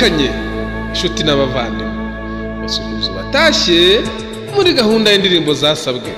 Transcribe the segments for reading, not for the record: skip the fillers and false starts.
Muvukanye inshuti n'abavandimwe basuhuza batashye muri gahunda y'indirimbo zasabwe.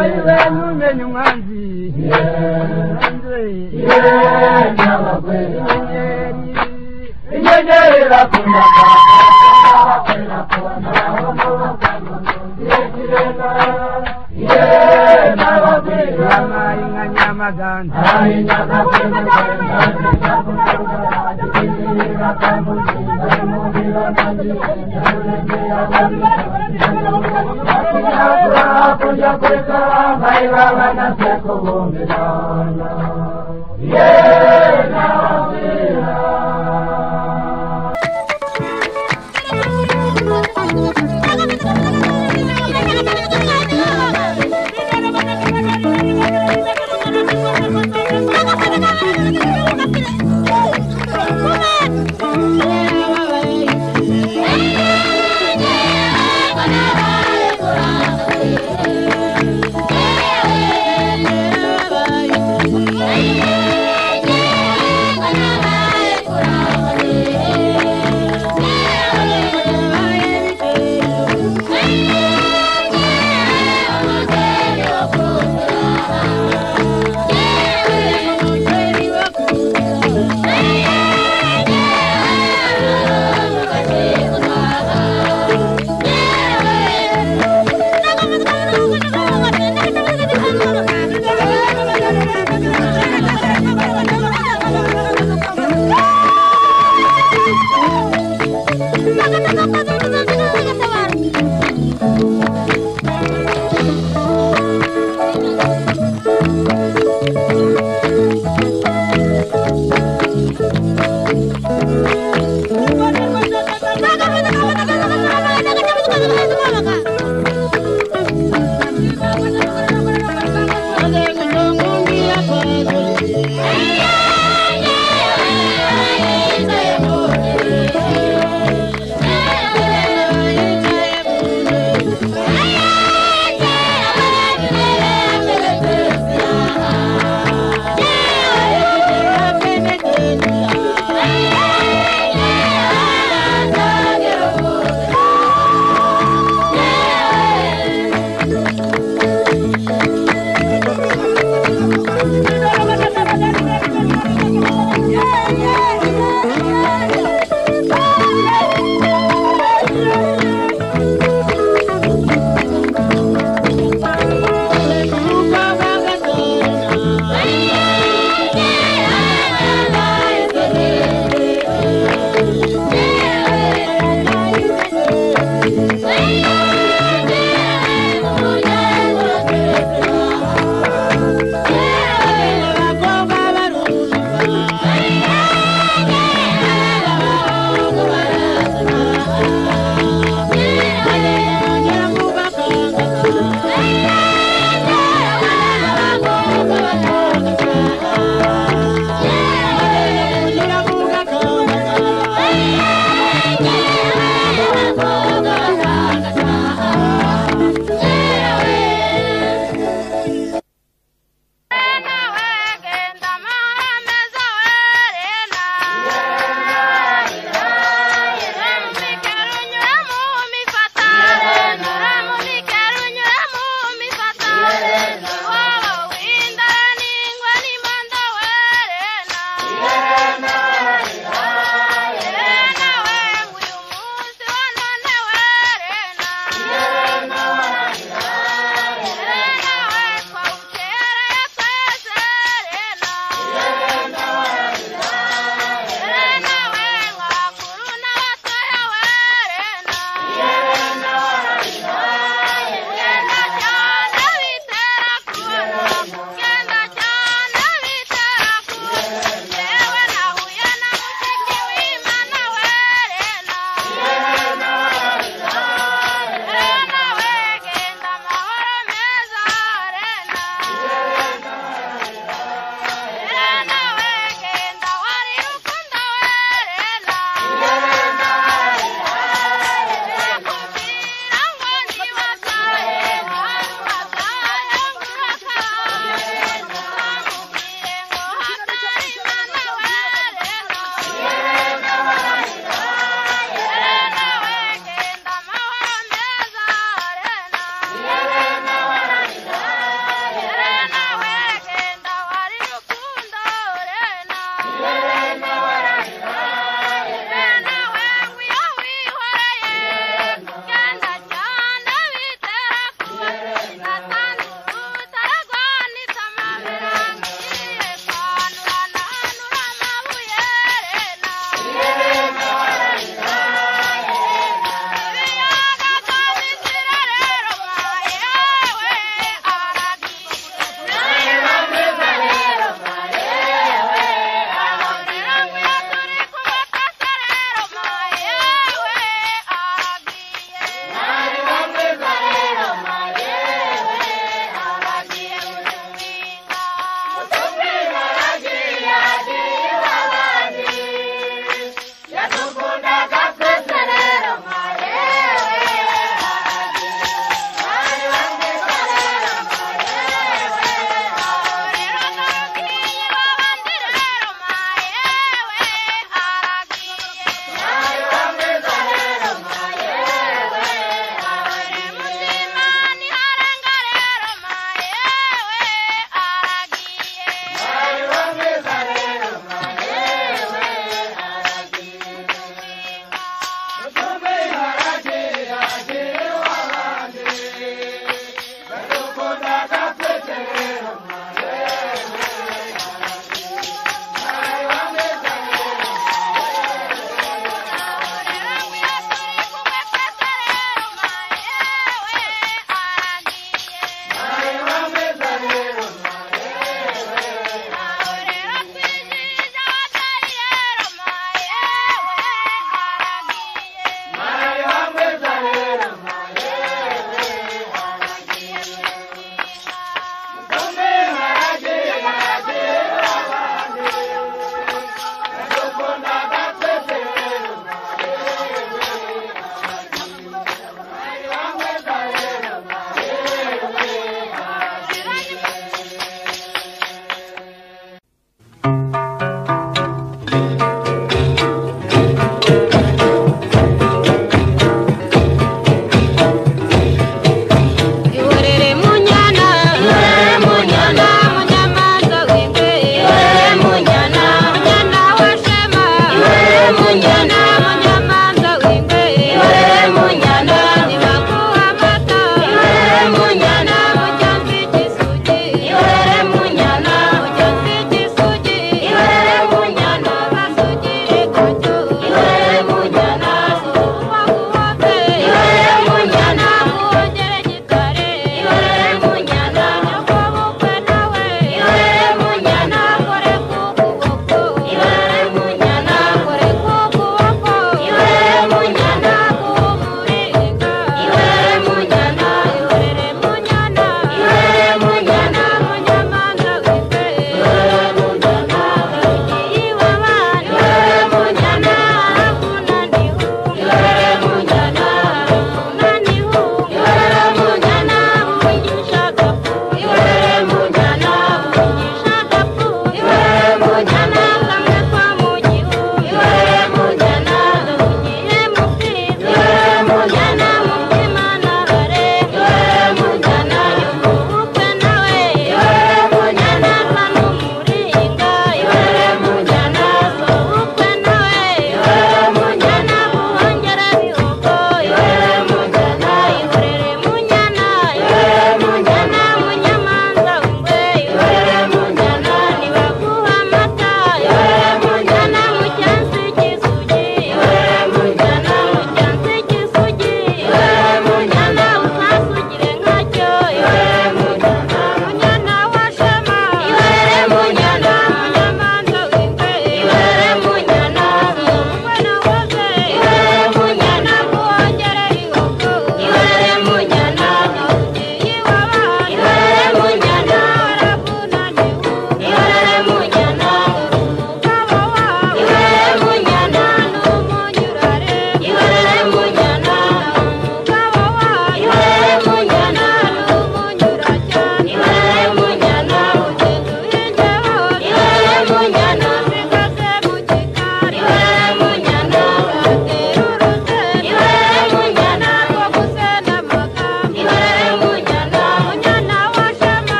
Ayiwe numenye umwanzi. Yeah.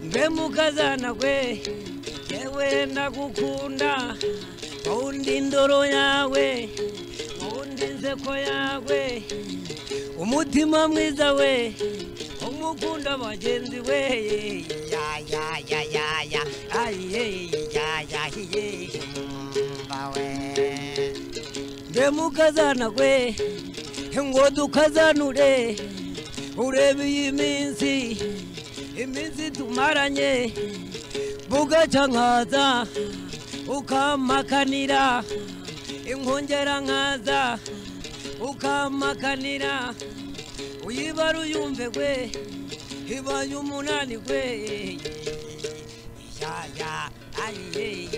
Mbe mukazana we yewe ndagukunda undi indoro yawe undi inseko yawe umutima mwiza we umukunda bagenzi we ya ya ya ya ya aye ya ya ye bawe mbe mukazana we ngo dukazanure urebe iyi minsi iminsi tumaranye bugaca nkaza ukamakanira inkongera nkaza ukamakanira uyibara uyumve we ibaye umunani we ya ya aye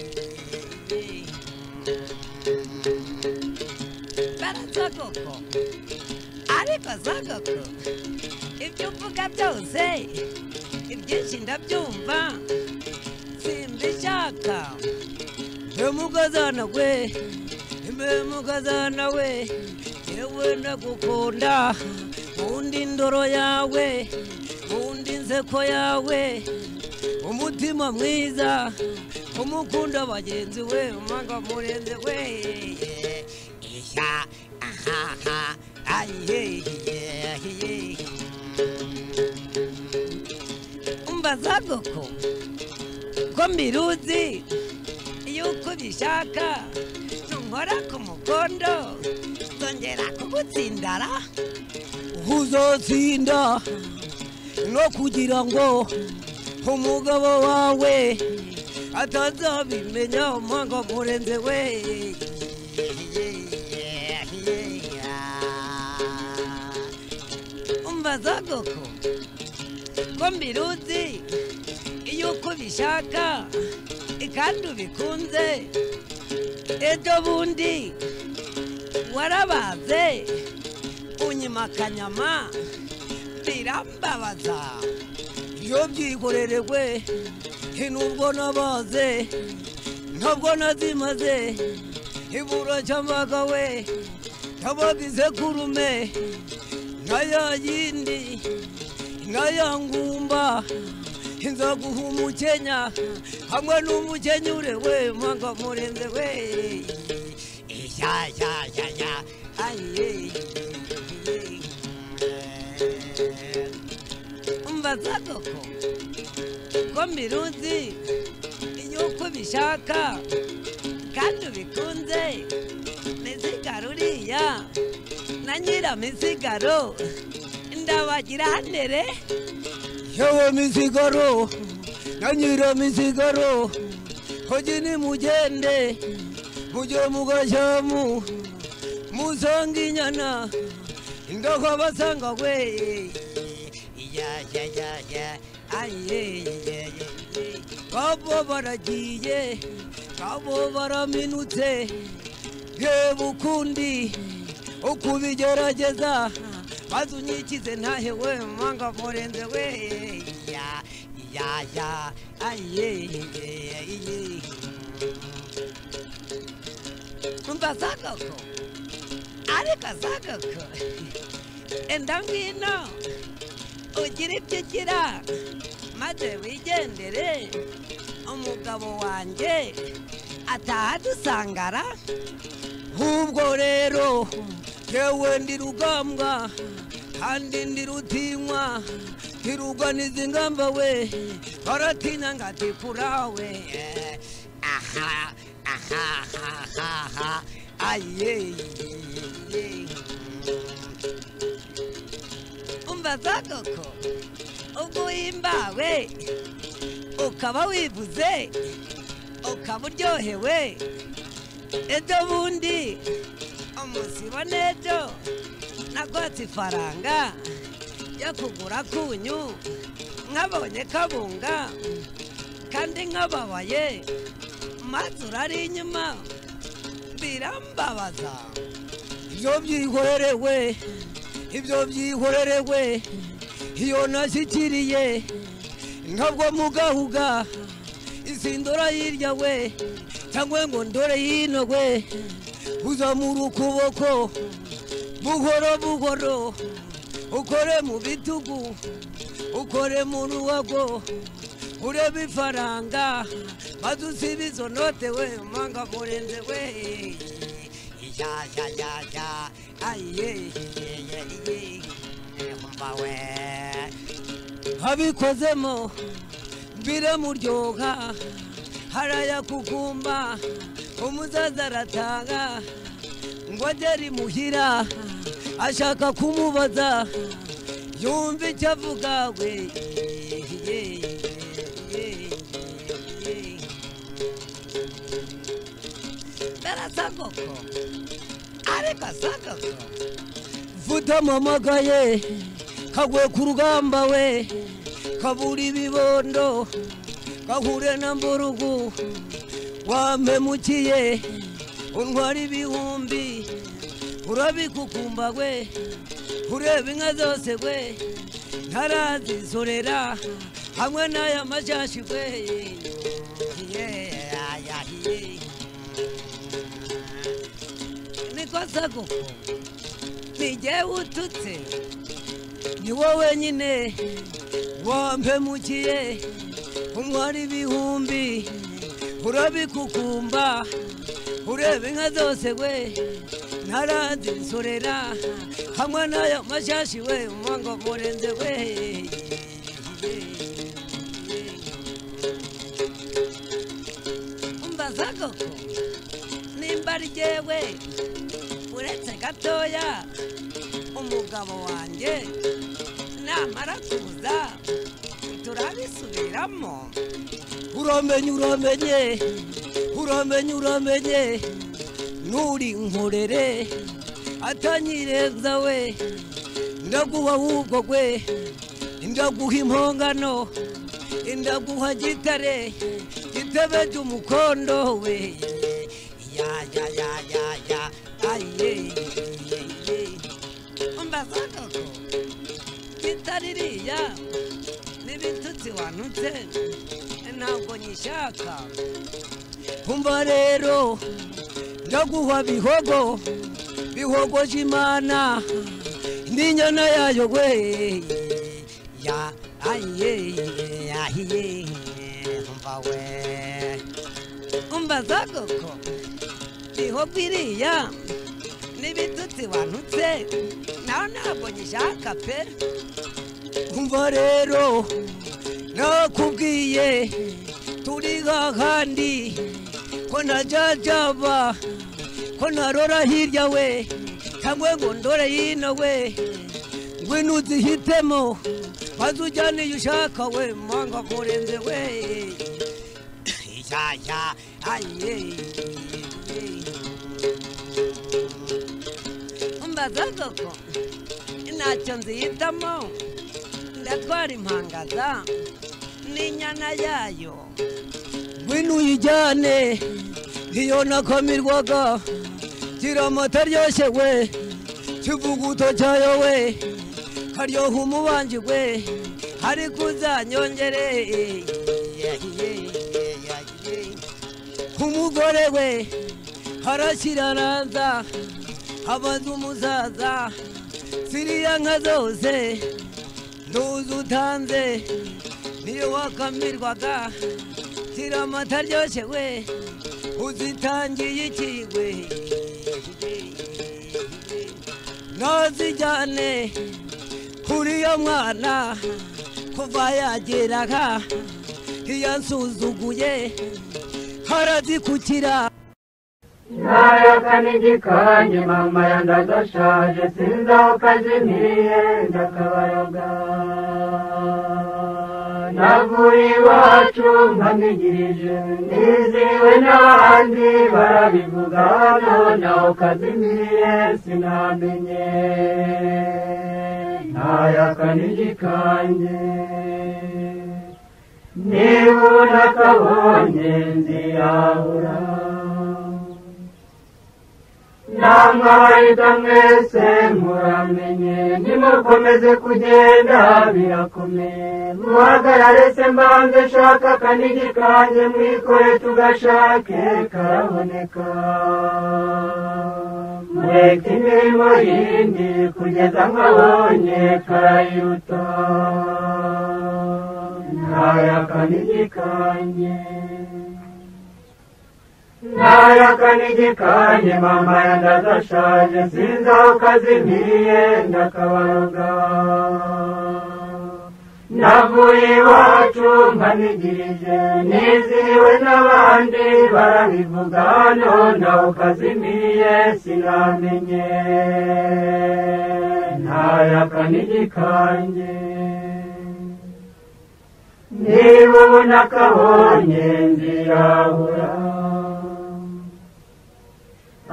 barazagoko ariko zagoko ibyo uvuga byose ibyinshi ndabyumva simbishaka mbe mukazana we mbe mukazana we yewe ndagukunda undi indoro yawe undi inseko yawe umutima mwiza umukunda bagenzi we umanga murenze we ya aha aye umva zagoko ko mbiruzi yuko bishaka nunkora ku mukondo nzongera kugutsindara uzotsinda no kugira ngo umugabo wawe atazabimenya umanga murenze we umva zagoko ko mbiruzi yuko bishaka kandi ubikunze ejo bundi warabaze unyima akanyama birambabaza iyo byikorerewe nubwo nabaze ntabwo nazimaze ibura cyambaga we nabaga isekurume na ya yindi na ya ngumba inzaguha umukenya hamwe n'umukenyure we mwanga murenze we ya ya ya ya aye umva zagoko ko mbiruzi yuko ubishaka kandi ubikunze misigaro uriya na nyiramisigaro ndabagira hanere yewe misigaro na nyiramisigaro hoji nimugende mujye mugashamu musanga inyana ndakabasanga we ya ya ya ya aye kabo baragiye kabo baraminutse yewe ukundi ukubigerageza maze unyikize ntahe we mwanga murenze we ya ya ya aye umva zagoko ariko zagoko enda ngwino ugira ibyo ugira maze wigendere umugabo wanjye ataha dusangara ubwo rero yewe ndi rugambwa kandi ndi rutinywa ntiruganiza ingamba we baratinya ngatikura we aha aha aha aye umva zagoko ubwo uhimbawe ukaba wivuze ukaba uryohewe ejo bundi umusibo n'ejo nagwatse ifaranga yo kugura kunyu nkabonye kabunga kandi nkababaye maze urari inyuma birambabaza ibyo byikorerewe ibyo byikorerewe iyo nashyikiriye ntabwo mugahuga isindora hirya we cyangwa ngo ndore hino we uzamura ukuboko buhoro buhoro ukore mu bitugu ukore mu ruhago Urebe ifaranga maze usibe izo note we manga murenze we ya ya ya ya aye ye umva we abikozemo biramuryoha haraya kukumba umuzaza aratanga ngo agere imuhira ashaka kumubaza yumva icyo avuga we Darasagoko ariko sagoko vutamamagaye kagwe ku rugamba we kabura ibibondo kahure na mburugu wampemukiye untwara ibihumbi urabikukumba we ureba inka zose we ntarazisorera hamwe n'aya mashashi we niko sagoko ni jyewe ututse ni wowe nyine wampemukiye untwara ibihumbi urabikukumba ureba inka zose we ntarazisorera hamwe n'aya mashashi we ngo murenze we umbaza koko nimba ari jyewe uretse gatoya umugabo wanjye namara kuza turabisubiramo uramenye uramenye uramenye uramenye nuri nkorere atanyireza we ndaguha ahubwo we ndaguha impongano ndaguha gitare gitebe cy'umukondo we ya ya ya ya ya aye umbaza koko gitaririya n'ibitutsi wantutse ntabwo nyishaka umva rero ndaguha bihogo bihogoje imana n'inyana yayo we ya aye ahiye umva we umbaza koko bihogo iriya n'ibitutsi wantutse nawe ntabwo nyishaka pe umva rero nakubwiye turi hahandi ko ntajajaba ko ntarora hirya we cyangwa ngo ndore hino we ngwino uzihitemo maze ujyane iyo ushaka we mwanga murenze we ya ya aye umbaza koko ntacyo nzihitamo ndatwara impangaza n'inyana yayo ngwino uyijyane iyo nakamirwaga gira amata aryoshye we kivuguto cyayo we karyoha umubanji we ariko uzanyongere umugore we arashyira araza abaza umusaza ziriya nka zose ntuzi utanze niyo wakamirwaga gira amata aryoshye we uzitangiye ikigwe ntazijyane kuriya mwana kuva yageraga iyansuzuguye harazikukira Ntayakanigi kanjye mama yandadashaje sinzi aho kazimiye ndakabaroga navuye iwacu nkamigirije niziwe n'abandi barabivuga none aho kazimiye sinamenye ntayakanigi kanjye niba unakabonye nziyahura namwe mwese muramenye nimukomeze kugenda birakomeye muhagarare se mbanze nshaka akanigi kanjye mwikore tugashake karaboneka mureke imirimo yindi kugeza nkabonye karayiruta. Ntayakanigi kanjye, ntayakanigi kanjye, mama yandazashaje, sinzi aho kazimiye ndakabaroga. Navuye iwacu mpanigirije, nizihiwe n'abandi barabivuga, none aho kazimiye sinamenye. Ntayakanigi kanjye, niba ubu nakabonye nzirabura.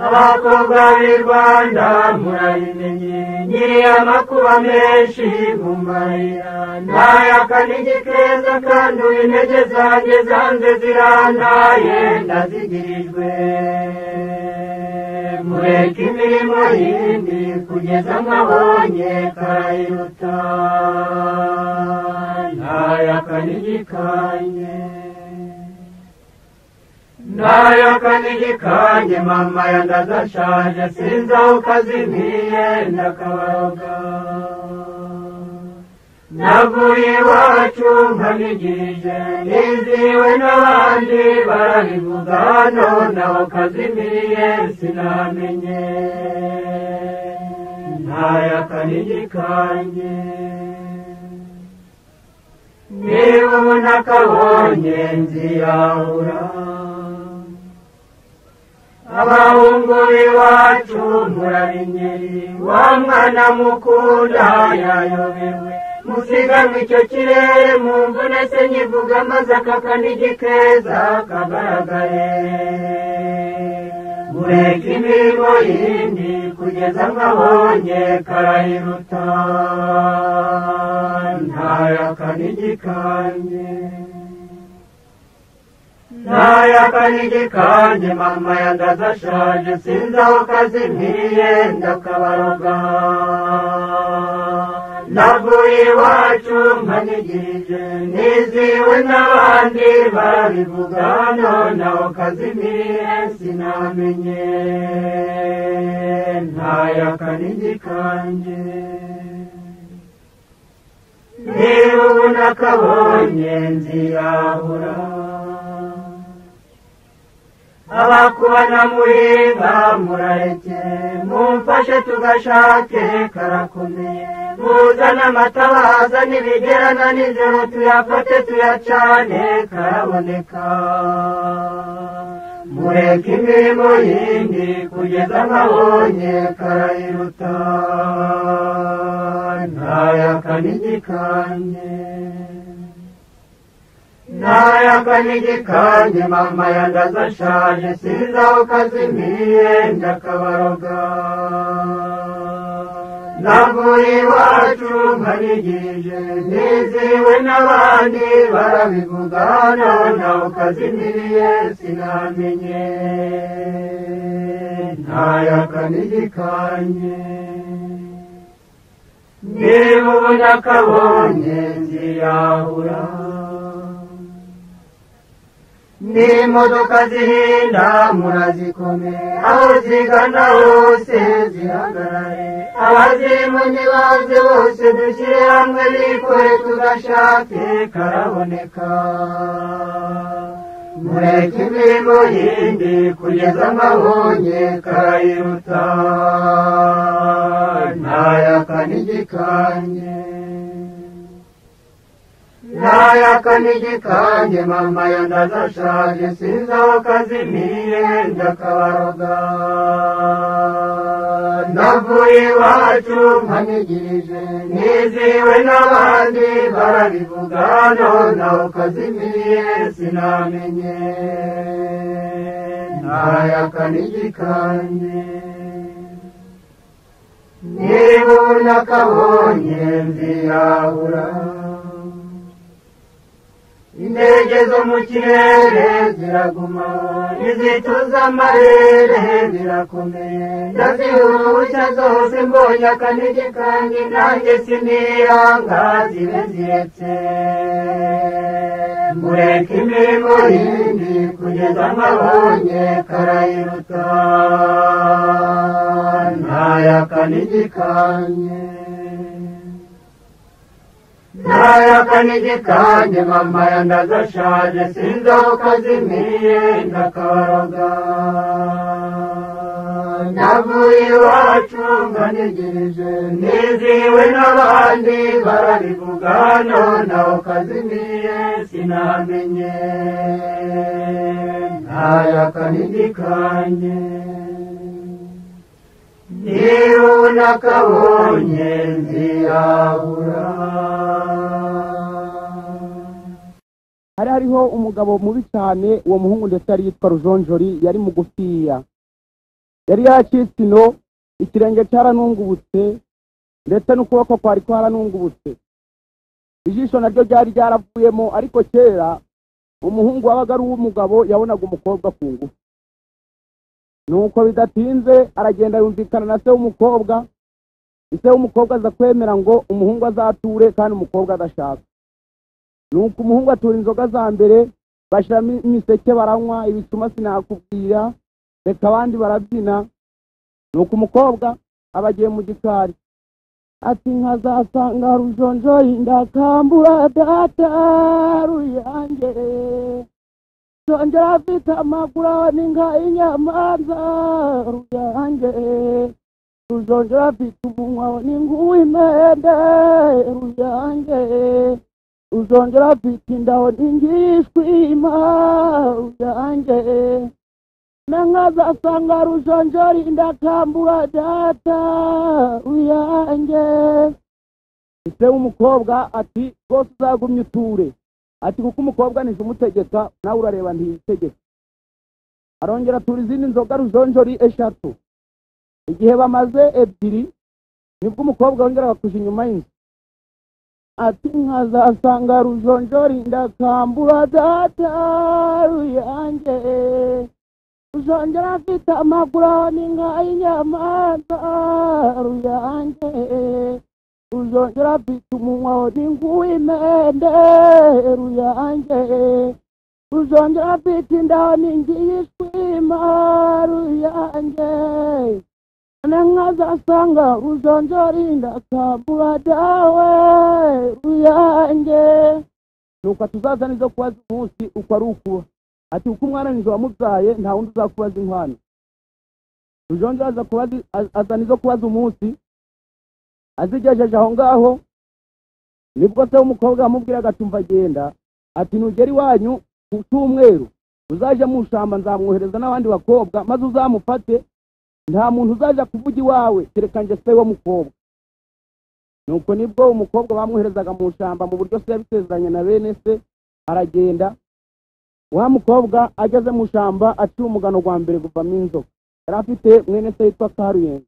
Abakobwa b'i Rwanda murabimenye, nkiri amakuba menshi mu marira. Ntayakanigi keza kandi intege zanjye zanze zirantaye ndazigirijwe. Mureke imirimo yindi kugeza nkabonye karayiruta. Ntayakanigi kanjye, ntayakanigi kanjye, mama yandazashaje, sinzi aho kazimiye ndakabaroga. Navuye iwacu mpanigirije, nizihiwe n'abandi barabivuga, none aho kazimiye sinamenye. Ntayakanigi kanjye, niba ubu nakabonye nzirabura. Abahungu b'iwacu murabinyeri, wa mwana mukunda yayobewe. Musiganwe icyo kirere mu mvune se nyivuga, maze aka kanigi keza kagaragare. Mureke imirimo yindi kugeza nkabonye karayiruta. Ntayakanigi kanjye, ntayakanigi kanjye, mama yandazashaje, sinzi aho kazimiye ndakabaroga. Navuye iwacu mpanigirije, nizihiwe n'abandi barabivuga, none aho kazimiye sinamenye. Ntayakanigi kanjye, niba ubu nakabonye nzirabura. Abakubana muhinga murareke, mumfashe tugashake karakomeye. Muzane amatabaza nibigerana nijoro, tuyafate tuyacane karaboneka. Mureke imirimo yindi kugeza nkabonye karayiruta. Ntayakanigi kanjye, ntayakanigi kanjye, mama yandazashaje, sinzi aho kazimiye ndakabaroga. Navuye iwacu mpanigirije, nizihiwe n'abandi barabivuga, none aho kazimiye sinamenye. Ntayakanigi kanjye, niba ubu nakabonye nzirabura. N'imodoka zihinda murazikome, aho zigana hose zihagarare. Abazimu nibaze bose dushyire hamwe bikore tugashake karaboneka. Mureke imirimo yindi kugeza nkabonye karayiruta. Ntayakanigi kanjye, ntayakanigi kanjye, mama yandazashaje, sinzi aho kazimiye ndakabaroga. Navuye iwacu mpanigirije, nizihiwe n'abandi barabivuga, none aho kazimiye sinamenye. Ntayakanigi kanjye, niba ubu nakabonye nzirabura. Indege zo mu kirere ziraguma, izituza amarere birakomeye. Ndazihurushya zose mbonye akanigi kanjye, nanjye sinihanga zibe ziretse. Mureke imirimo yindi kugeza nkabonye karayiruta. Ntayakanigi kanjye, Ntayakanigi kanjye mama yandazashaje sinzi aho kazimiye ndakabaraga. Navuye iwacu nganigirije nizihiwe n'abandi barabivuga none aho kazimiye sinamenye. Ntayakanigi kanjye niba unakabonye nzirabura. Hari hariho umugabo mubi cyane, uwo muhungu ndetse yari yitwa Rujonjori, yari mugufiya, yari yacitse ino, ikirenge cyaranungubutse ndetse n'ukuboko kwari kwaranungubutse, ijisho naryo ryari ryaravuyemo. Ariko kera umuhungu wabaga ari uw'umugabo yabonaga umukobwa ku ngufu. Nuko bidatinze aragenda yumvikana na se w'umukobwa. Se w'umukobwa aza kwemera ngo umuhungu azature kandi umukobwa adashaka. Nuko umuhungu atura inzoga za mbere, bashyiramo imiseke baranywa, ibicuma sinakubwira, reka abandi barabyina. Nuko umukobwa aba agiye mu gikari ati nkazasanga Rujonjori ndakambura data ruyange, Rujonjori afite amaguru n'inka y'inyamanza ruyange, Rujonjori afite umunwa n'inguw'imende ruyange, Rujonjori afite indaho n'ingishwima ruyange, nkazasanga Rujonjori ndakambura data ruyange. Se w'umukobwa ati rwose uzagumye uture, ati kuko umukobwa nije umutegeka nawe urareba ntiyitegeka. Arongera atura izindi nzoga Rujonjori 3. Igihe bamaze 2 nibwo umukobwa yongera kuja inyuma y'inzu ati nkazasanga Rujonjori ndakambura data ruyange, Rujonjori afite amaguru n'inka y'inyamanza ruyange, Rujonjori afite umunwa n'inguw'imende ruyange, Rujonjori afite inda n'ingishwima ruyange, nkazasanga Rujonjori ndakambura dawe ruyange. Nuko tuzazana izo kubaza umunsi uko ari ukuba, ati uko umwana nije wamubyaye nta wundi uzakubaza inkwano. Rujonjori aza kubaza, azana izo kubaza umunsi, azigejeje aho ngaho nibwo se w'umukobwa yamubwiraga ati agenda, ati nugera iwanyu ku cyumweru uzaje mu shamba nzamwohereza n'abandi bakobwa, maze uzamufate, nta muntu uzaja kuvuga iwawe kereka nje se w'umukobwa. Nuko nibwo umukobwa bamwoherezaga mu shamba mu buryo se yabisezeranye na bene se, aragenda. Wa mukobwa ageze mu shamba aciye umugano gwa mbere kuvamo inzoka. Yari afite mwene se yitwa Karuyenzi.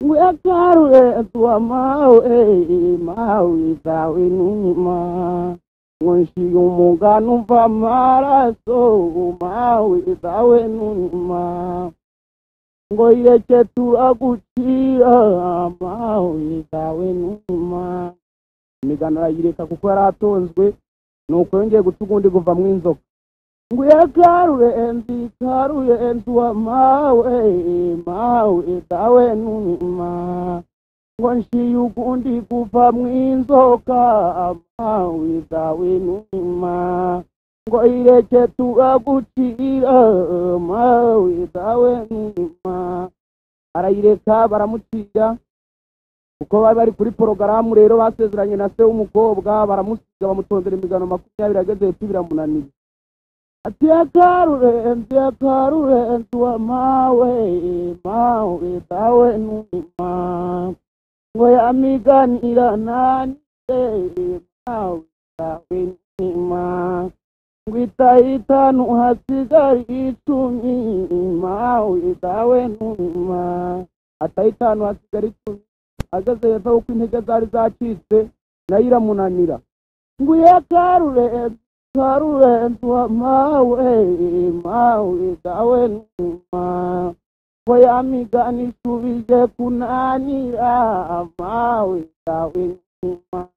Ngwe Karuyenzi wa mawe mawe zawe numa, ngo umugano umva amaraso mawe zawe numa, ngo ireke turagucira mawe zawe numa. Imigano arayireka kuko yari atonzwe. Nuko yongeye guca ugundi kuvamo inzoka. Ngwe Karuyenzi Karuyenzi wa mawe mawe dawe numa, ngo nshiye ugundi kuva mu inzoka mawe dawe numa, ngo ireke turagucira mawe dawe numa. Arayireka baramucira kuko bari bari kuri porogaramu rero basezeranye na se w'umukobwa, baramusiga bamutondera imigano 20 ageze hepfo biramunaniye. Ati Karuyenzi Karuyenzi wa mawe mawe dawe numa, ngo yamiganira nanjye mawe dawe numa, ngo itanu hasigara 10 mawe dawe numa. Atayitanu hasigara 10, ageze hepfo kuko intege zari zacitse nayo iramunanira. Nguye Karuyenzi Karuyenzi wa mawe mawe dawe numa, ngo yamigani isubije kunanira mawe dawe numa,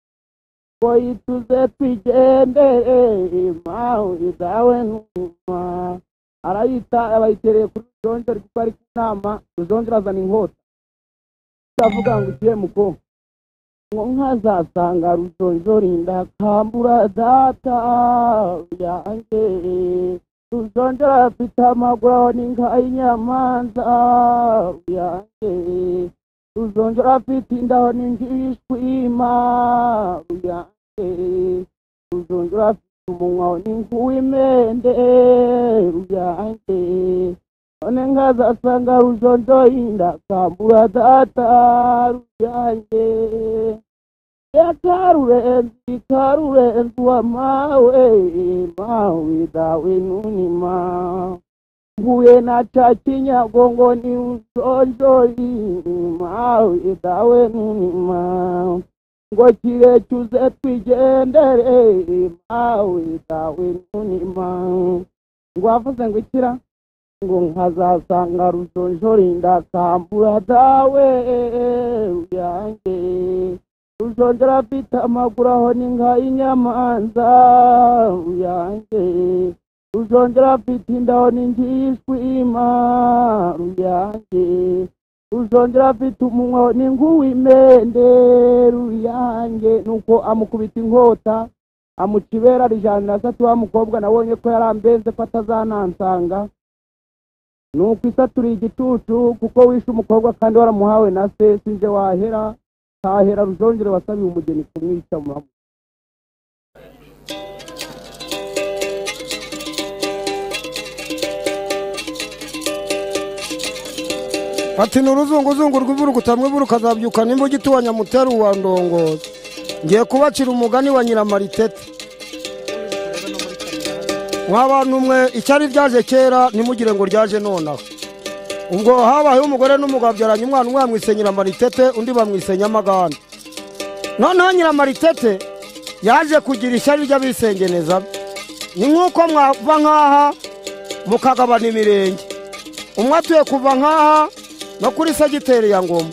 ngo ituze twigendere mawe dawe numa. Arayita abayitereye kuri Rujonjori kuko ari ku nama. Rujonjori azana inkota avuga ngo ikiye muko Ngo nkazasanga Rujonjori ndakambura data yanjye. Rujonjori afite amaguru aho ni nka y'inyamanza yanjye. Rujonjori afite indaho ni nk'ishwima yanjye. Rujonjori afite umunwa aho ni nk'uw'imende yanjye. None nkazasanga Rujonjori ndakambura data yanjye. Karurenzi karurenzi wa mawe mawe dawe nunima. Mbuye na cha Kinyagongo ni Rujonjori mawe dawe nunima. Ngo kirecuze twigendere mawe dawe nunima. Ngo avuze ngo ikira ngo nkazasanga Rujonjori ndakambura dawe yanjye. Rujonjori afite amaguru aho ni nka y'inyamanza yanjye. Rujonjori afite indaho ni nk'ishwima yanjye. Rujonjori afite umunwa ni nk'uw'imende yanjye. Nuko amukubita inkota amuca ibere arijyanira se ati wa mukobwa nabonye ko yarambenze ko atazanansanga. Nuko isaturiye igicucu kuko wishe umukobwa kandi waramuhawe na se, sinje wahera tahera Rujonjori wasabiye umugeni kumwica muramu. Ati n'uruzunguzungu rw'iburukutamwe burukazabyuka nimba ugituwa Nyamuteru wa Ndongozi. Ngiye kubacira umugani wa Nyiramaritete. Mwabantu mwe icyari ryaje kera ntimugire ngo ryaje nonaha. Ubwo habayeho umugore n'umugabo babyaranye umwana, umwe bamwise Nyiramaritete undi bamwise Nyamagana. Noneho Nyiramaritete yaje kugira ishyari ry'abisengeneza. Ni nk'uko mwava nk'aha mukagabana imirenge. Umwe atuye kuva nk'aha no kuri sagiteri ya Ngoma,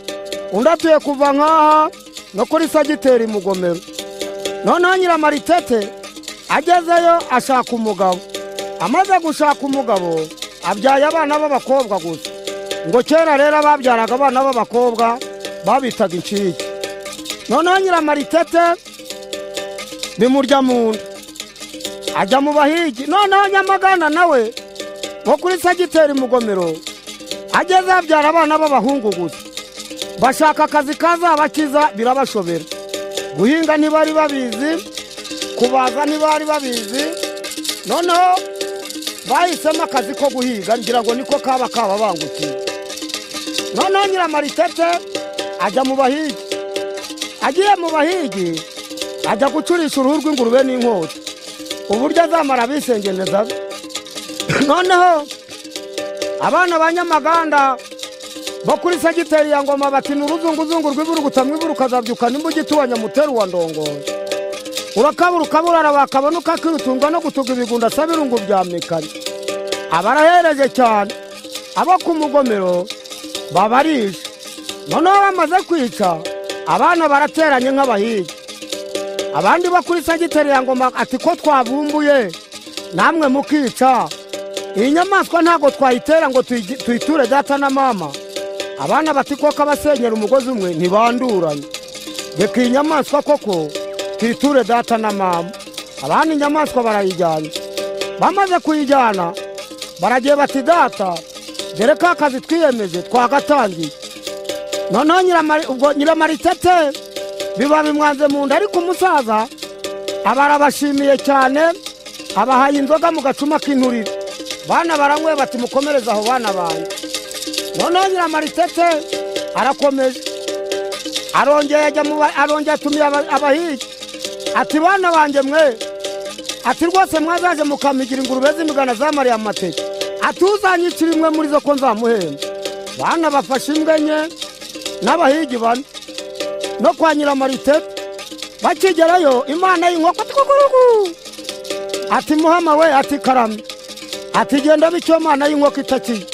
undi atuye kuva nk'aha no kuri sagiteri Mugomero. Noneho Nyiramaritete agezeyo ashaka umugabo. Amaze gushaka umugabo abyaye abana b'abakobwa gusa. Ngo kera rero ababyaraga abana b'abakobwa babitaga incike. Noneho Nyiramaritete bimurya mu nda ajya mu bahigi. Noneho Nyamagana nawe wo kuri sagiteri Mugomero ageze abyara abana b'abahungu gusa. Bashaka akazi kazabakiza birabashobera. Guhinga ntibari babizi, kubaza ntibari babizi. Noneho bahisemo akazi ko guhiga, ngira ngo niko kaba kababangukiye. Noneho Nyiramaritete ajya mu bahigi. Agiye mu bahigi ajya gucurisha uruhu rw'ingurube n'inkota, uburyo azamara abisengeneza. Noneho abana ba Nyamaganda bo kuri sagiteri ya Ngoma bati n'uruzunguzungu rw'iburugutamwe iburukazabyuka nimba ugituwa Nyamuteru wa Ndongozi. Urakabura ukaburara bakabona ukakirutungwa no gutuga ibigunda asaba irungu bya mikanya. Abarahereje cyane abo ku Mugomero babarisha. Noneho bamaze kwica abana barateranye nk'abahigi. Abandi bo kuri sagiteri ya Ngoma ati ko twabumbuye namwe mukica, iyi nyamaswa ntabwo twayitera ngo tuyiture data na mama. Abana bati koko abasenyera umugozi umwe ntibanduranye, reka iyi nyamaswa koko tuyiture data na mama. Abandi inyamaswa barayijyana. Bamaze kuyijyana baragiye bati data dore ka kazi twiyemeje twagatangiye. Noneho ubwo Nyiramaritete biba bimwanze mu nda, ariko umusaza abarabashimiye cyane abahaye inzoga mu gacuma k'inturire. Bana baranywe bati mukomereze aho bana banjye. Noneho Nyiramaritete arakomeje arongeye ajya mu arongeye atumiye abahigi ati bana banjye mwe, ati rwose mwazaje mukamigira ingurube z'imigana zamariye amateke, ati uzanyicira imwe muri zo ko nzamuhemba. Bana bafashe imbwa enye n'abahigi bane no kwa Nyiramaritete. Bakigerayo imana y'inkoko tukukuruku ati muhama we, ati karame, ati genda bityo mana y'inkoko itakiye.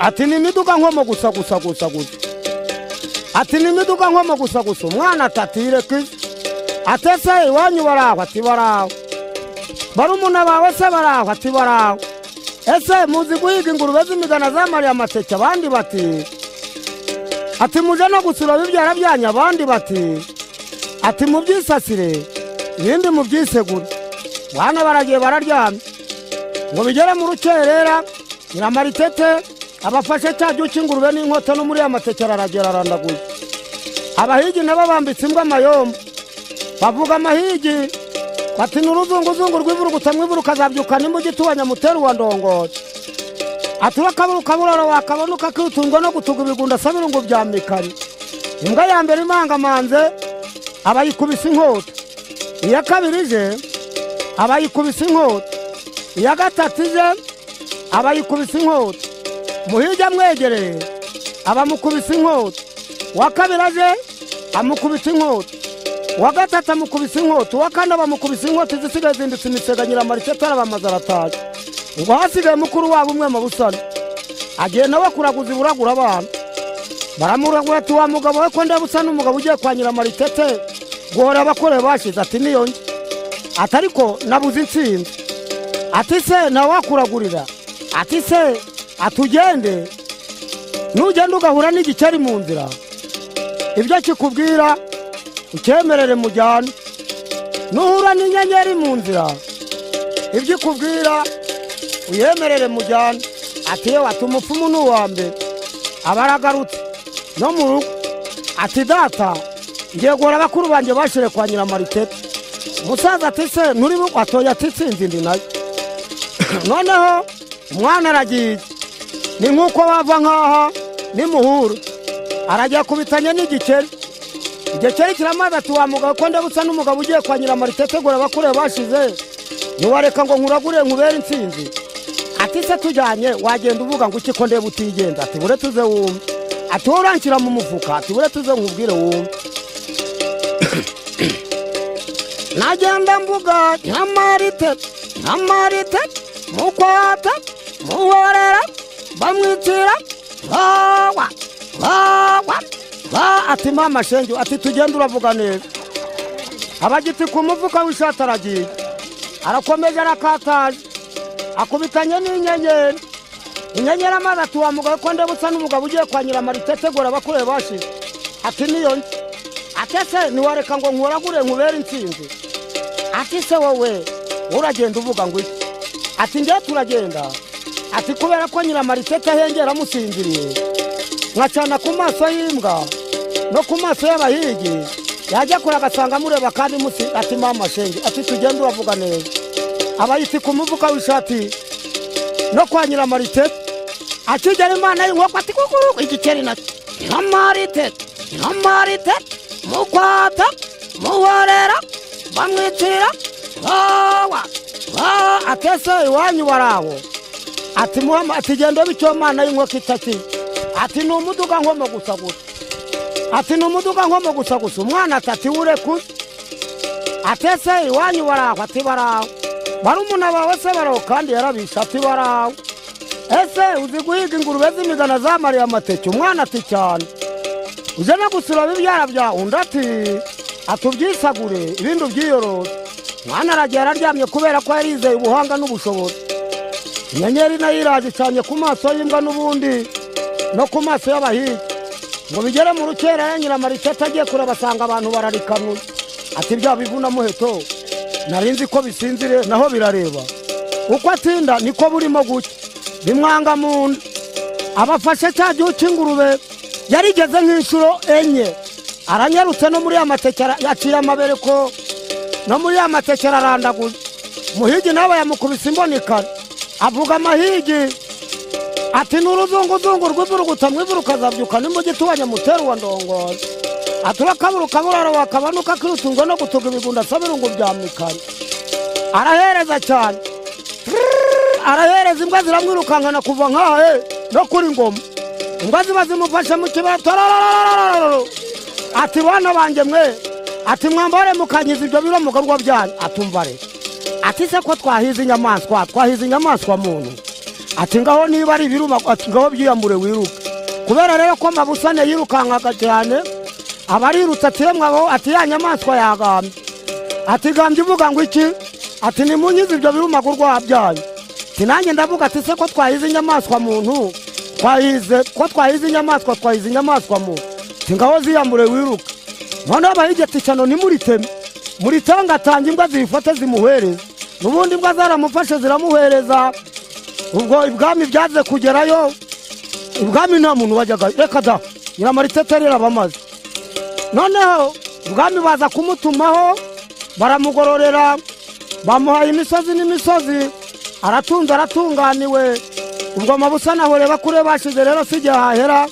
Ati ni imiduga nkomo gusa gusa gusa gusa. Ati ni imiduga nkomo gusa gusa. Umwana atatire kwiza. Ati se iwanyu baraho? Ati baraho. Barumuna bawe se baraho? Ati baraho. Ese muzi guhiga ingurube z'imigana zamariye amateke? Abandi bati ati muje no gusura bibyara byanyu? Abandi bati Ati mubyisasire ibindi mubyisegure. Bana baragiye bararyamye ngo bigere mu rukerera, Nyiramaritete abafashe cya gihu cy'ingurube n'inkota no muri ya mateke araragera arandaguye. Abahigi nabo bambitse imbwa amayombo, bavuga amahigi bati n'uruzunguzungu rw'ivuruguta mwivuruka azabyuka nimugituba nyamutera uwa ndongozi. Ati urakaburuka buroro wakabona ukakitungwa no gutuga ibigunda sabirungu bya mikari. Imbwa ya mbere imangamanze abayikubise inkota, iya kabiri ije abayikubise inkota, iya gatatu ije abayikubise inkota. Muhigi amwegereye abamukubise inkota, uwa kabiri aje amukubise inkota, uwa gatatu amukubise inkota, uwa kane bamukubise inkota, izisigaye zindutse imisega. Nyiramaritete arabamaze arataye. Ngo hasigaye mukuru wabo umwe Mabusane, agiye nawe kuraguza iburagura abana. Baramuragura ati wa mugabo we ko ndabutsa n'umugabo ugiye kwa Nyiramaritete guhora abakore bashize. Ati niyo njye. Ati ariko nabuze intsinzi. Ati se nawakuragurira. Ati se atugende, nugenda ugahura n'igikeri mu nzira, ibyo kikubwira ucyemerere mujyane. Nuhura n'inyenyeri mu nzira, ibyo ikubwira uyemerere mujyane. Ati yewe, ati umupfumu ni uwa mbere. Abaragarutse no mu rugo. Ati data ngiye guhora abakuru banjye bashire kwa Nyiramaritete. Umusaza ati se nturi atoya. Ati sinzi ndi nayo. Noneho umwana aragiye, ni nk'uko bava nkaha nimuhura, arajya kubitanya n'igikeri. Igikeri kiramaze ati wa mugabo ko ndabutsa n'umugabo ugiye kwa Nyiramaritete gora abakure bashize, ntiwareka ngo nkuragure nkubere intsinzi. Ati se tujyanye wagenda uvuga ngo iki ko ndeba utigenda. Ati bure tuze wumve. Ati wowe uranshyira mu mufuka. Ati bure tuze nkubwire wumve. Nagenda mvuga Nyiramaritete, Nyiramaritete mukwata muhorera bamwitira wawa wawa wa. Ati mama shenge, ati tugende uravuga neza. Abagiti ku mufuka w'ishati aragiye, arakomeje arakataje, akubitanye n'inyenyeri. Inyenyeri amaze ati wa mugabo ko ndabutsa n'umugabo ugiye kwa Nyiramaritete gora abakure bashize. Ati niyo njye. Ati se ntiwareka ngo nkuragure nkubere intsinzi. Ati se wowe uragenda uvuga ngo iki. Ati njye turagenda. Ati kubera ko Nyiramaritete ahengera amusinziriye, nkacana ku maso y'imbwa no ku maso y'abahigi, yajya kure agasanga amureba kandi musi. Ati mama shenge, ati tugende uravuga neza. Abayiti ku mufuka w'ishati no kwa Nyiramaritete. Akigera imana y'inkoko ati kukuru igikeri nacyo. Nyiramaritete, Nyiramaritete mukwata muhorera bamwitira wawa wa. Ati ese iwanyu baraho. Ati muhama, ati genda bityo mana y'inkoko itaki. Ati ni umuduga nkomo gusa gusa. Ati ni umuduga nkomo gusa gusa. Umwana ati urekuze. Ati ese iwanyu baraho. Ati baraho. Barumuna bawe se baraho kandi yarabishe. Ati baraho. Ese uzi guhiga ingurube z'imigana zamariye amateke. Umwana ati cyane. Uje no gusura bibyara bya undi. Ati atubyisagure ibindi ubyiyorose. Mwana aragiye araryamye kubera ko yarizeye ubuhanga n'ubushobozi. Inyenyeri nayo iraje icanye ku maso y'imbwa n'ubundi no ku maso y'abahigi. Ngo bigere mu rukera Nyiramaritete agiye kure basanga abantu bararikanuye. Ati bya bivuna muheto narinzi ko bisinzire naho birareba. Uko atinda niko burimo gucya, bimwanga mu nda. Abafashe cya gihu cy'ingurube yarigeze nk'inshuro enye, aranyarutse no muri ya mateke yaciye amabere ko no muri ya mateke ararandaguza. Muhigi nawe yamukubise imbonikare, avuga amahigi ati n'uruzunguzungu rw'ivuruguta mwivuruka azabyuka nimugituba nyamutera uwa ndongozi. Ati urakaburuka buraro wakabona ukakirutungwa no gutuga ibigunda sabirungu bya mikari. Arahereza cyane, arahereza imbwa ziramwirukankana kuva nkaha no kuri ngoma. Imbwa ziba zimufashe mu kibaya. Ati bana banjye mwe, ati mwambare mukanyiza ibyo biro mugarwa byanyu. Atumva re. Ati se ko twahize inyamaswa, twahize inyamaswa muntu. Ati ngaho niba ari ibiruma, ati ngaho byiyambure wiruke. Kubera rero ko Mabusane yirukankaga cyane, abarirutse ati mwabo, ati ya nyamaswa yagambye. Ati gambye uvuga ngo iki? Ati nimunyize ibyo birumagurwa byanyu. Ati nanjye ndavuga ati se ko twahize inyamaswa muntu, twahize ko twahize inyamaswa, twahize inyamaswa muntu. Ati ngaho ziyambure wiruke. Noneho abahigetse ishyano ntimuriteme, muritangatanga imbwa zibifate zimuhereza. N'ubundi imbwa zaramufashe ziramuhereza. Ubwo ibwami byaze kugerayo, ibwami nta muntu wajyaga, reka da, Nyiramaritete rero abamaze. Noneho ubwami baza kumutumaho, baramugororera, bamuhaye imisozi n'imisozi, aratunze aratunganiwe. Ubwo Mabusa na Hore bakure bashize rero sijya hahera,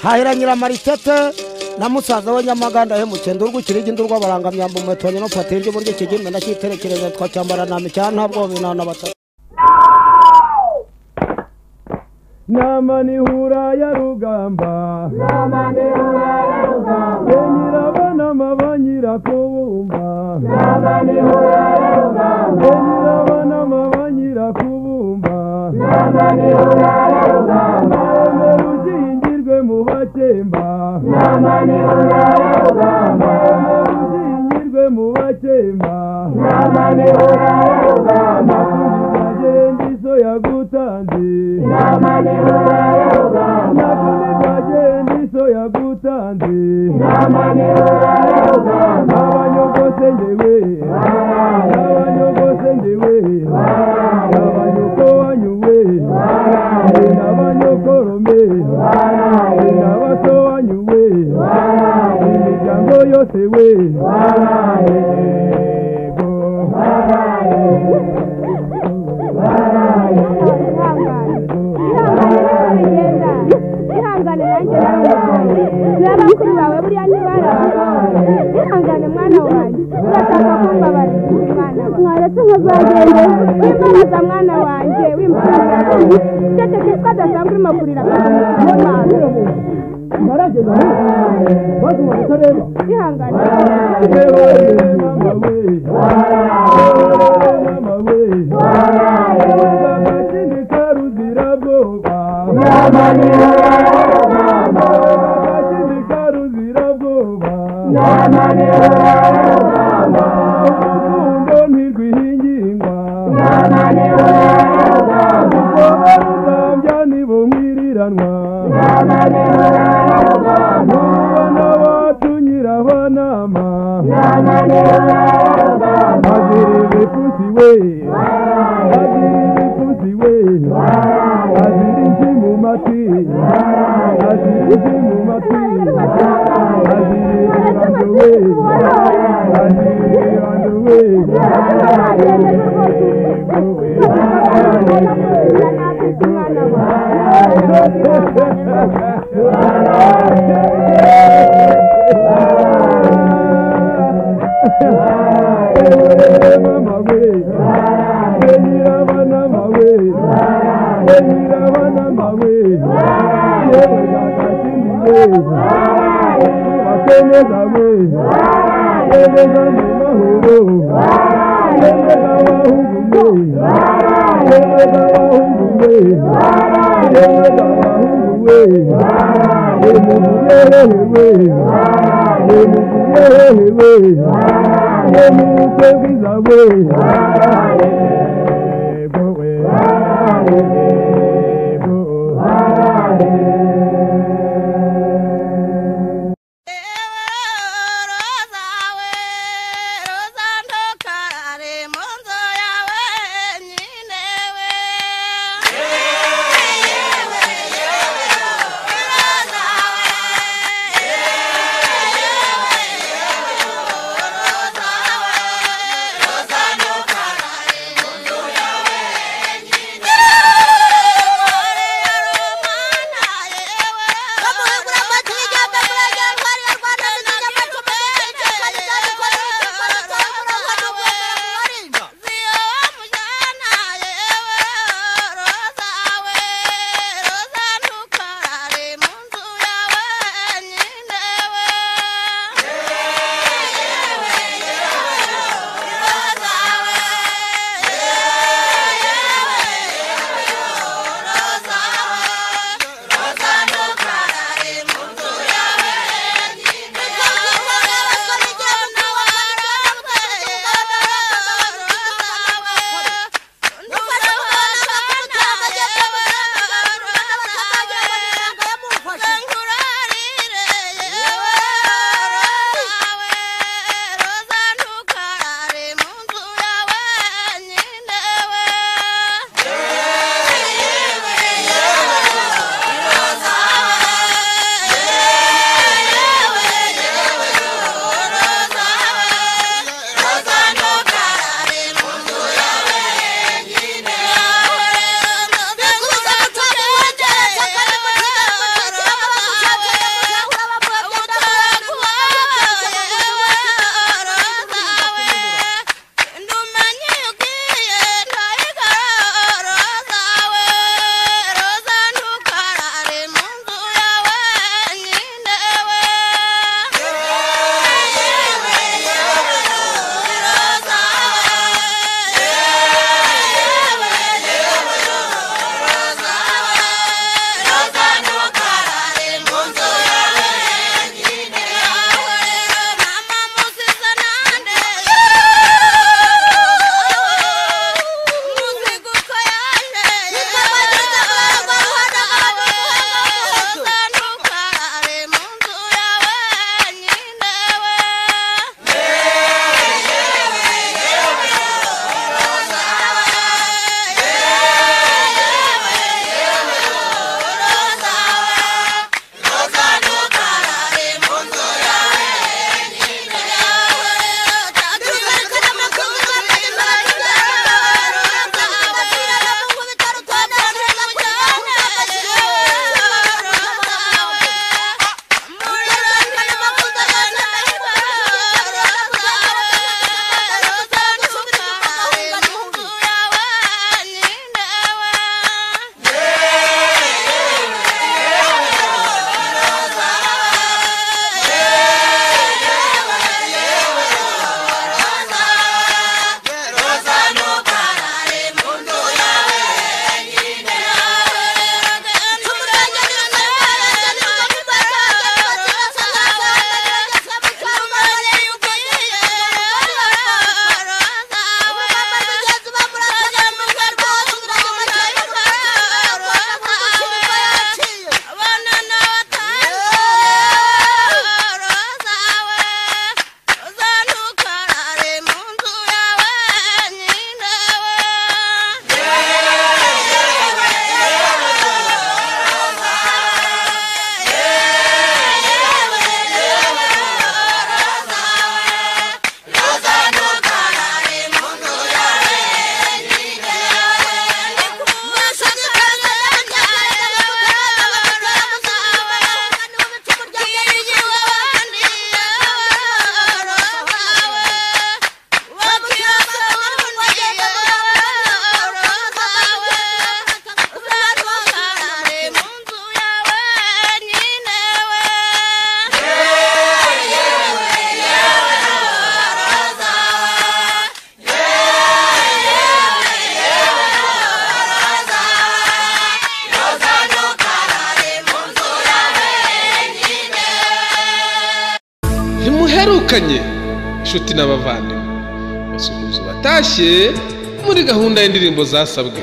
hahera Nyiramaritete na musaza we Nyamaganda hemuke ndurwukirigi ndurwabarangamyamba umuheto no patiri ry'uburyo kigimbe ndakiterekereza twacyambara nami cyane ntabwo binana batatu. Nama nihura ya rugamba, nama nihura ya rugamba, nyirabana mabanyira kubumba, nama nihura ya rugamba, nyirabana mabanyira kubumba, nama nihura ya rugamba, rugingirwe mu bakemba, nama nihura ya rugamba, rugingirwe mu bakemba, nama nihura ya rugamba, iso yagutanze, nama nihura ya rugamba, iso yagutanze, nama nihura ya rugamba, abanyogose ngewe, abanyogose ngewe, abanyoko wanyuwe, n'abanyokorome, n'abato wanyuwe, imiryango yose we. Ihangane nanjye n'abakuru bawe buriya ntibarabaye. Ihangane mwana wanjye, urashaka kumbabarira mwana wawe, mwaretse nkazagenda. Wimbabaza mwana wanjye, wimbabaza ceceke ko adasanzwe urimo kurira. Ihangane Yeah! Twibukanye inshuti n'abavandimwe, basuhuza batashye muri gahunda y'indirimbo zasabwe.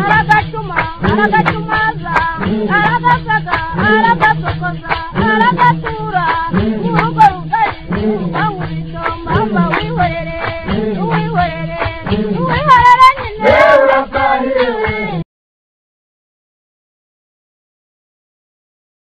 Aragacuma, aragacumaza, aragasaga.